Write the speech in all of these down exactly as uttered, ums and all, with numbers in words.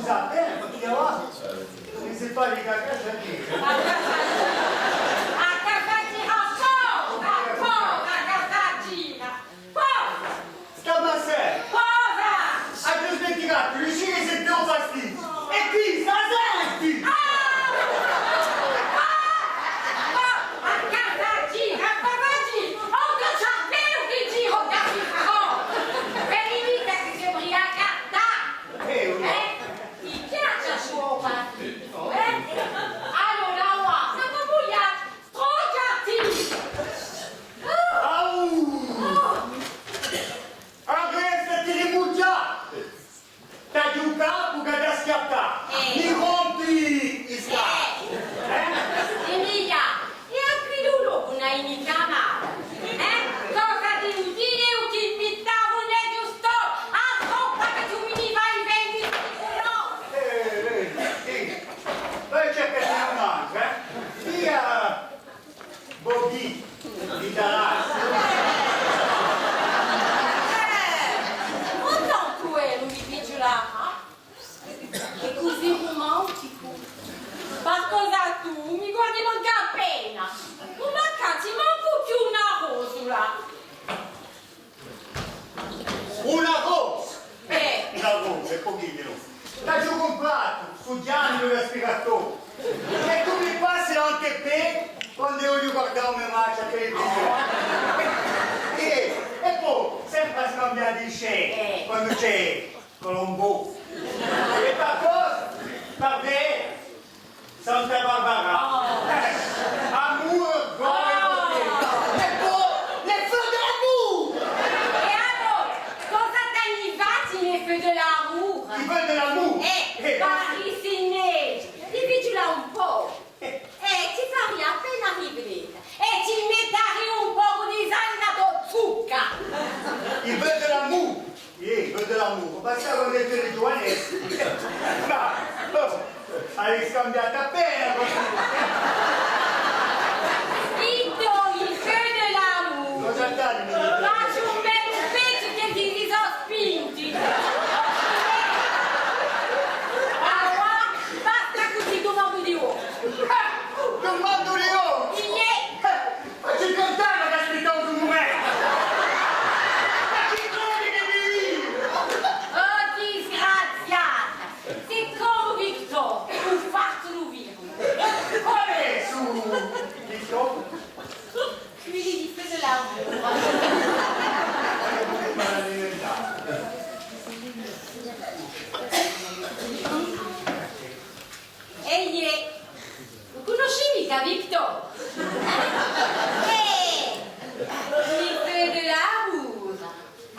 Sta bè, perchè avà mi si pare chì a casa gira. A casa gira, a casa gira, a casa gira, a casa gira. Sta ma sè! Cosa? Aghju smenticatu di diciri chì senti un fastidiu! È quì, sta senti! Ah! Ah! Ah! A casa gira, a casa gira! Oh, chì ci hè più chì gira, oh, chì gira! Vedi micca chì si ubriaca! Eh, eh? Ti piace stu fastidiu, eh? Allora, avà, semu bugliati! Stroncati! Au! Arrestati di mughjà! T'aghju u capu chì hà da schiattà! Eh. Mi rompi i scatuli! Eh. Eh? Emilia, è à quiddu locu ùn hai micca mali? Eh? Cosa ti dicu eiu chì mi stava ghjustu a roppa chì tù mi faci vene, no? Eh, eh, sì. Vai à circà un'altra, eh? Via! Bobì, di Tarassu. Eh, un tantu ellu mi piace là, eh? Hè cusì rumanticu. Par cosa tù mi guardi mancu appena. Ùn m'accatti mancu più una rosula. Una rosa! Eh! Una rosa, è po chì, nò? T'aghju cumpratu stu ghjambiu d'aspiratoru. È tù mi passi l'antepè quandu eiu guardu a me faccia à a televisione. Eh, è po, sempre à scambià di scene, eh, quandu ci hè Colombo. È par cosa? Par vede Santa Barbara. Oh. Amour, gloire, beauté. Et bon, les feux de l'amour. È allora, cosa t'ani fattu i feux de l'amour? I feux de l'amour? Eh, eh, parisinnesi, ti fighjula un pocu. Eh, ti faria appena riflette. È ti mettaria un pocu di sale in a to zucca. I feux de l'amour. Iè, i feux de l'amour, bastava ch'elli eranu ghjuvanelli. Ma, oh, hai scambiatu appena, cusì. Zittu, i feux de l'amour. Cosa t'ani? Facciu un bellu pezzu chì ti si sò spinti. Allora, basta cusì, dumandu di voi. Eh, dumandu di voi? Iè. Eh, ma ci cuntavi chì aspittavi un mumentu? Ma chì credi chì mi dici? Oh, disgraziata! Sè comu Victor, u fattu u viru. Quale hè stu Victor? Quellu di Feu de l'Amour. Ehi, eh, u cunnosci micca, Victor? Eh, i feux de l'amour.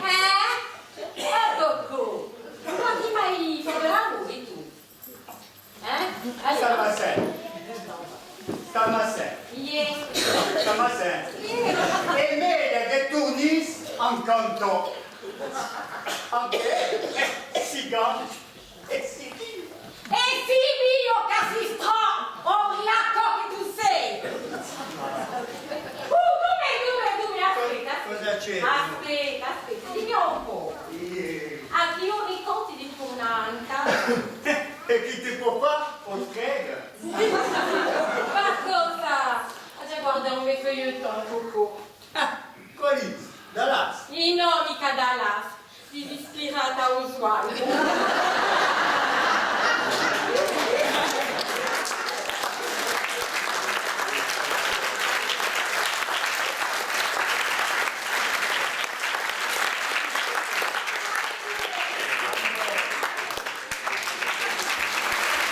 Eh? Oh, Coco, ùn guardi mai i feux de l'amour, tù? Eh? Allora. Sta ma sè. Sta ma sè. Iè. Sta ma sè. Iè. Hè megliu chì tù turni in cantu. Ancu, eh, sì, cantu. Eh sì, chì? Eh sì, mì, chì sì stronzu, o ubriacu chì tù sì! Uh, cumu, cumu, cumu, aspetta, aspetta. Cosa ci hè? Aspetta, aspetta, dimmi un pocu. Iè. À chì ora conti di turnà in casa? È chì ti pò fà, o strega? Ma cosa? Aghju da guardà un bel feuilleton, Coco. Ah, quali? Dallas? Innò, micca Dallas. Dispirata usuale.